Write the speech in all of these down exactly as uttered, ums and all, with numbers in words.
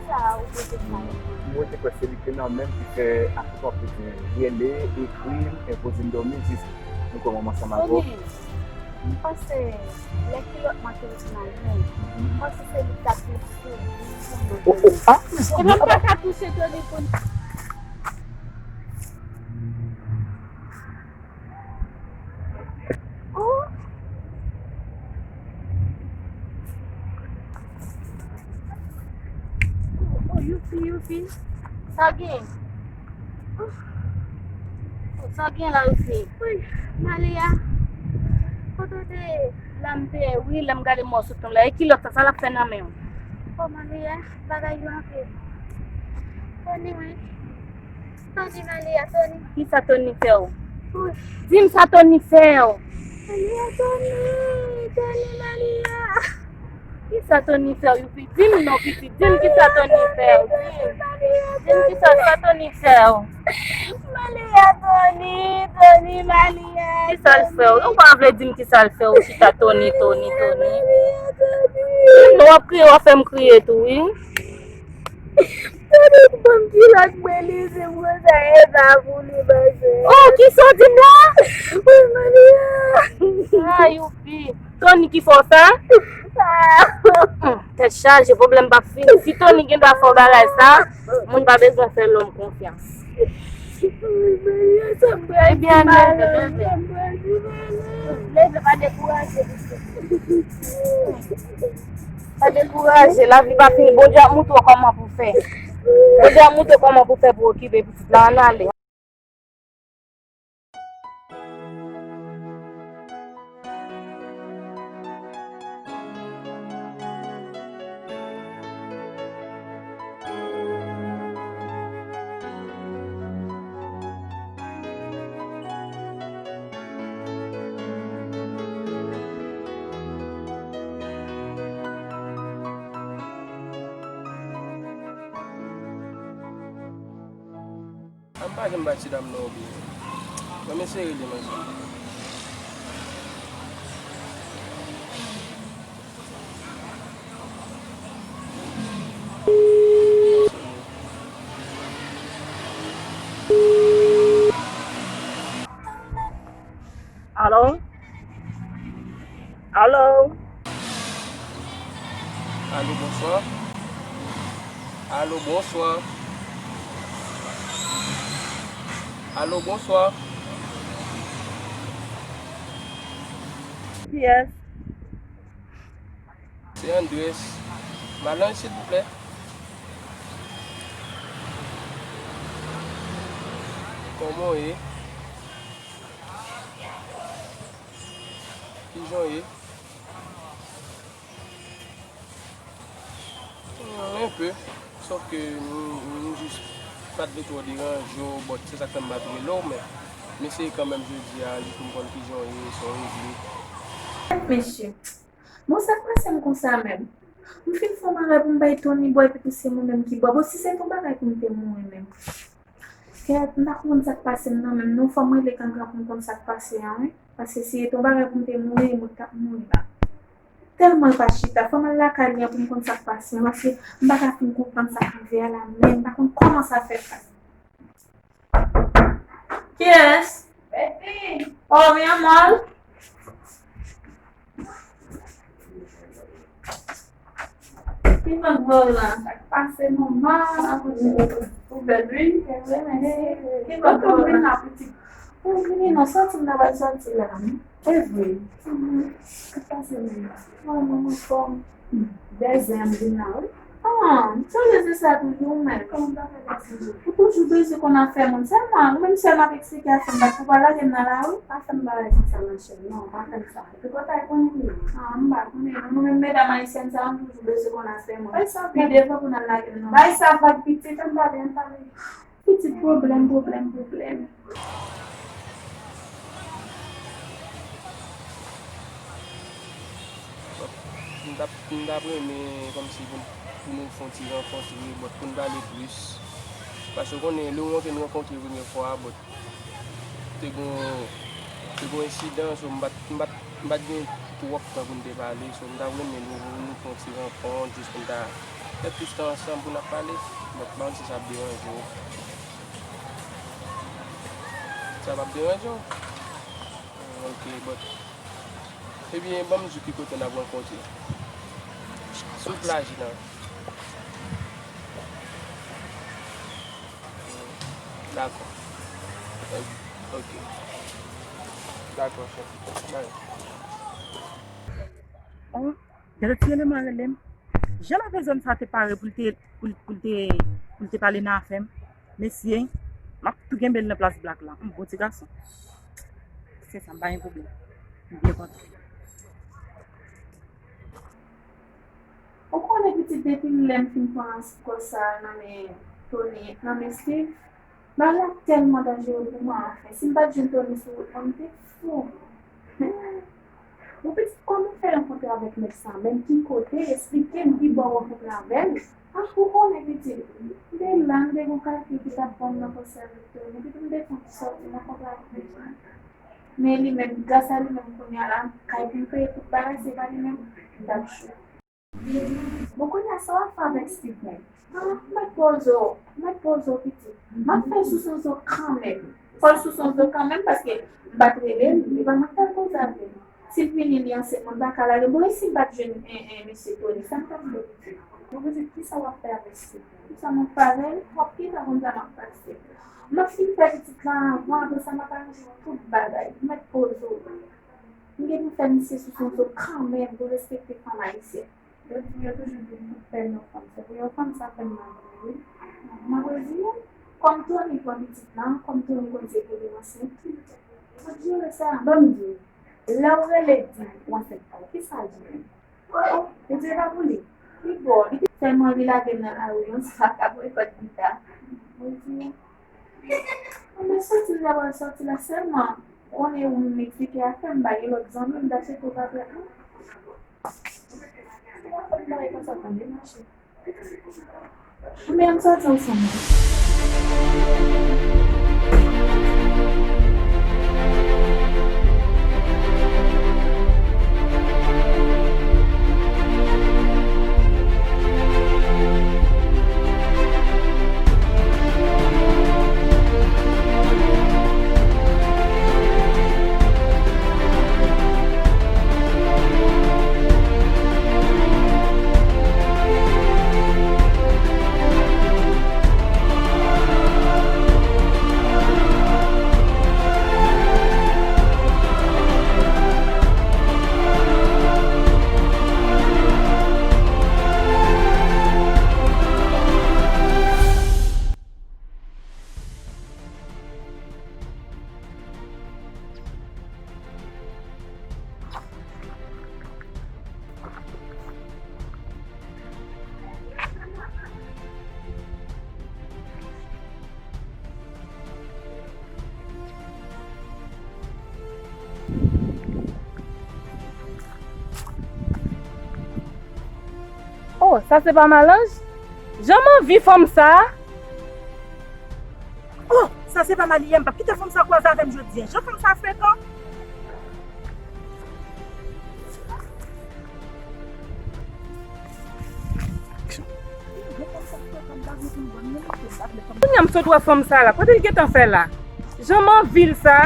Sa ou poze fè? Mwen te kwè se li te nan menm ki fè akoutwa pou di rele, ekri, enpoze m dòmi jis nou kòmanse ansanm avè w. Tony, m panse lè kilòt mwen te ret nan men, m panse se li k t ap touche. Oh, oh, ah, Epi m pa ka touche Tony pou n. Oh. Oh, youpi, youpi. Sa gen? Oh, sa gen la, youpi. Wi, Malia. Kote w te? La m te, wi, lè m gade mòso tonm la. E kilòt sa, sa l ap fè nan men w? Oh, Malia, bagay yo anpil. Tony, wi. Tony, Malia, Tony. Kisa Tony fè w? Di m sa Tony fè w. Malia, Tony, Tony, Malia. Kisa Tony fè w, youpi? Di m non, pitit. Di m kisa Tony fè w. Di m. Di m kisa, sa Tony fè w. Malia, Tony, Tony, Malia. Kisa l fè w? Ou pa vle di m kisa l fè w, chita Tony, Tony, Tony. Malia, Tony. Di m non, w ap kriye, w ap fè m kriye tou, wi. Tony, ban m kilòt mwen li, se pou sa e pa pou li, bebe. Oh, kisa w di m la? Wi, Malia. Ah, youpi. Tony ki fè w sa? Ah. Hmm, tèt chaje, pwoblèm p ap fini. Si Tony gen dwa fè w bagay sa, moun pa bezwen fè lòm konfyans. Wi, Malia, sa m pral di Malò, sa m pral di Malò. Leve, pa dekouraje, pitit. Pa dekouraje, lavi pa fini. Bondye ap moutre w kòman pou fè. Bondye ap moutre w kòman pou fè pou okipe pitit la. Ann ale. An pa janm bay ti dam nan oubyen. Ban m eseye rele manzè. Alo? Alo? Alo, bonswa. Alo, bonswa. Alo, bonswa. Kiyès? Se Andres. Malanj, silvouplè. Kòman w ye? Kijan w ye? Hmm, enpe. Sòf ke m, m jis pa t vle twò deranje w, but se sa k fè m pa t rele w, men m eseye kanmenm jodi a, jis pou m konn kijan w ye, sa w regle. Mesye, bon, sa k pase m konsa menm? M fin fè yon bagay pou m bay Tony bwè, epi tou se mwen menm ki bwè. Bon, si se t yon bagay pou m te mouri menm. Kèt, m pa konprann sa k pase m nan menm non, fò m rele Kankan pou m konn sa k pase a, wi. Paske si se t yon bagay pou m te mouri, mwen t ap mouri la. Tèlman l pa chita, fò m al lakay li an pou m konn sa k pase a, paske m pa ka fin konprann sa k rive a la menm, m pa konn kòman sa fè fèt. Kiyès? Betty! Oh, wi, anmòl. Ki vant ba w la? Sa k pase, manman? Ou bèl, wi. Se vre, mèsi. Ki vant ba w la? Ou vini non, sòti m nan pral sòti la. E vre. Sa k pase, manman? Manman, m anfòm. Dèzen an m vin la, wi. Ah, m sonje se sa toujou, men. Kòman m ta fè dèzen an? Ou toujou bezwen konn afè moun. Sèlman, ou menm sèl m ap eksplike afè m, bat pou pa lage m nan lari. Pa fè m bagay konsa, machè. Non, pa fè m sa. Epi kote w konnen m ye? Ah, m pa konnen non. Nou menm medam ayisyèn sa yo, nou toujou bezwen konn afè moun. Bay sa. Pi devan pou n al lage m nan. Bay sa vag pitit, ann pale, ann pale. Pitit pwoblèm, pwoblèm, pwoblèm. M t ap, m t ap renmen kòmsi pou, pou nou fè yon ti rankontre, but pou n pale plis. Paske w konnen, lè w antre n rankontre premye fwa a, but te gon, te gon ensidan, so m pa t, m pa t, m pa t gen twòp tan pou n te pale, so m t ap renmen nou, nou fè yon ti rankont, jis pou n ta Fè plis tan ansanm pou n ap pale. Bon, m pa konn si sa ap deranje w. Sa p ap deranje w? Ok, bon. Ebyen, ban m di w ki kote n ap rankontre. Sou plaj la. Dakò. Ok. Dakò, chèf. Bay. Oh, gade ti eleman rele m. Jan lave zòn sa te pare pou l te, pou l, pou l te, pou l te pale nan afè m. Mesye, m ap tou kenbe l nan plas Black la. M bon ti gason. Se sa, m pa gen pwoblèm. M byen kontan. Ou konnen pitit, depi lè m fin pran kò sa nan men Tony, nan men Steve, bagay la tèlman danjere pou mwen, anfen. Si m pa t jwenn Tony sou wout mwen, m te fou. Bon, pitit, kòman w fè rankontre avèk nèg sa? Menm ki kote? Esplike m ki bò w rankontre avè l. Ah, ou konnen, pitit, m te la, m te gon kalkil ki t ap ban m nan pwosè avèk Tony. Pitit, m te fè yon ti sòti, m rankontre avèk nèg sa. Men li menm, gras a li menm, kounye a la, kay pou m peye tout bagay, se pa li menm, m t ap cho. Bon, kounye a, sa w ap fè avèk Steve menm? Ah, mèt poze w, mèt poze w, pitit. M ap fè l sou son zo kanmenm. Fò l sou son zo kanmenm, paske m pa t rele l, li pa mwen k t al koze avè l. Si l vini, li ansent, mwen pa ka lage. Bon, e si m pa t jwenn, en, en, mesye Tony, sa m t ap fè, pitit? Bon, pitit, kisa w ap fè avèk Steve menm? Kisa m ap fè avè l? W ap gentan konn sa m ap pase. M ap fin fè pitit la avan, apre sa, m ap aranje tout bagay. Mèt poze w. M gen pou fè misye sou son zo kanmenm pou respekte fanm ayisyèn. Yo di, yo toujou di m tout pèn yon fanm. Se pou yon fanm sa fè m mal vre, wi. M ap redi yo, kòm Tony pran pitit lan, kòm Tony konn se pou li ansent, m ap jere sa. Ban m di w, lè w rele di w ansent pa w, kisa l di menm? Oh, oh, li di e pa pou li. Li bon, li te tèlman anvi lage m nan lari an, sa k ap rekòt gita. M ap redi yo. Mwen soti la, mwen soti la sèlman. Konnen ou menm eksplike afè m, m pa gen lòt zanmi, m ta swete w pa pran. Se pa fòt bagay konsa tande, mache. Men m soti ansanm. Oh, sa se pa Malanj? Jan m anvi fanm sa a. Oh, sa se pa Maliyè, m p ap kite fanm sa kwaze avè m jodi a. Jan fanm sa frekan. Kounye a m sot wè fanm sa la. Kote l gentan fè la? Jan m anvi l sa.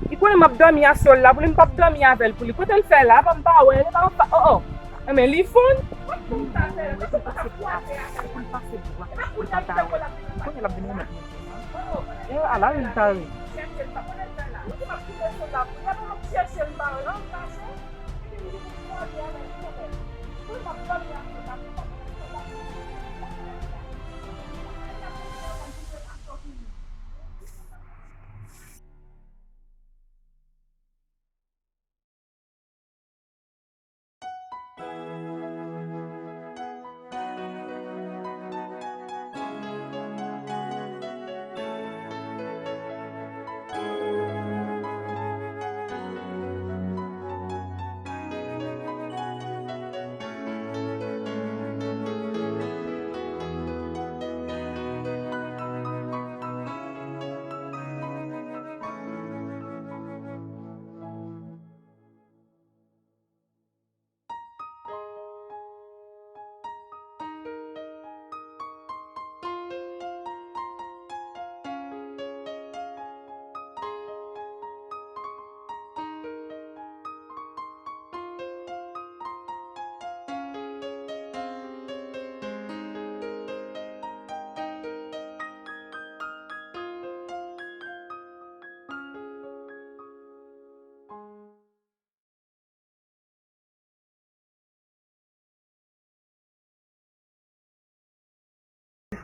Li konnen m ap dòmi aswè la pou li, m p ap dòmi avè l pou li. Kote l fè la? Apa m pa wè l? Apa m pa, oh, oh. Enben, li fonn. Kote fanm sa fè la? Kote fanm sa kwaze avè l? Kounye a l ap vin remèt mwen. E ala rezilta yo ye.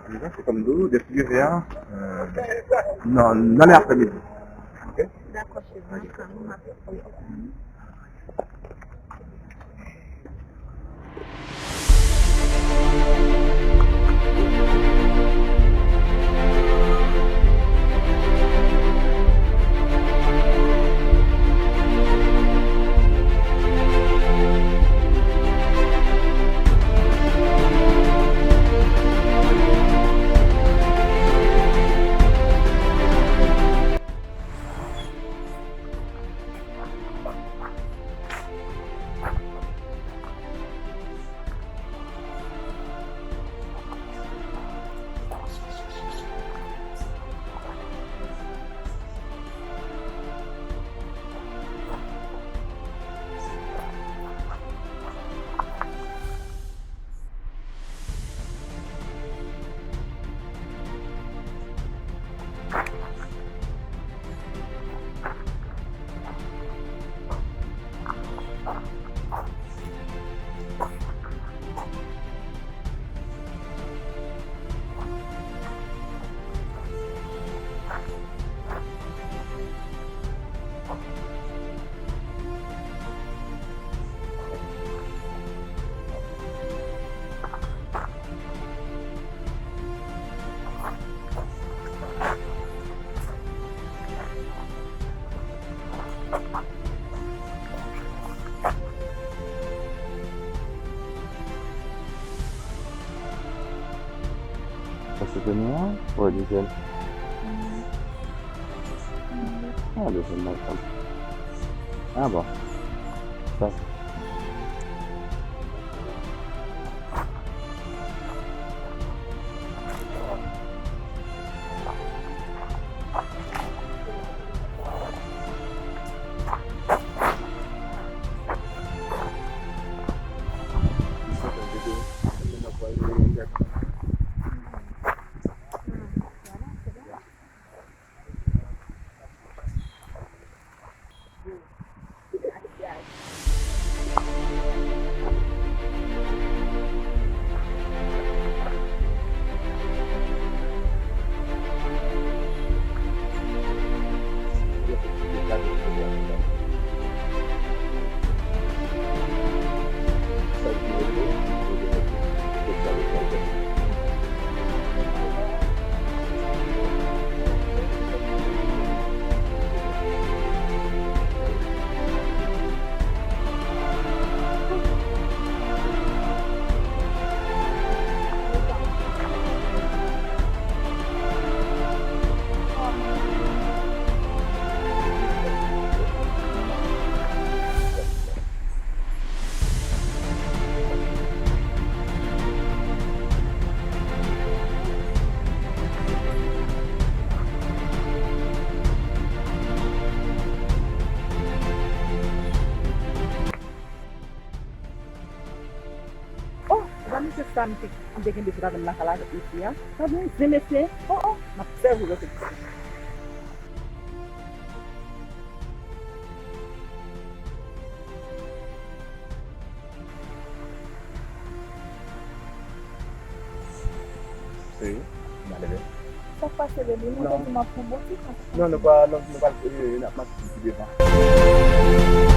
Deja, se kòm di w, de six heures, euh, nan, nan lè aprèmidi. Ok? Dakò, cheri, nan ka nou, m ap Sa se premye an? Wè, dezyèm. Ah, dezyèm nan, sa. Ah, bon. Sa. Oh, ou pa misye sa m te, m te kenbe sou ladan m lakay la avèk mesye a? Sa gen zen mesye. Oh, oh, m ap sèvi lòt edisyon. Wi, m ale byen. Sa k pase, baby? Mwen te di m ap pran botik. Non, nou pa, nou, nou pa, eh, n ap mache pou pi devan.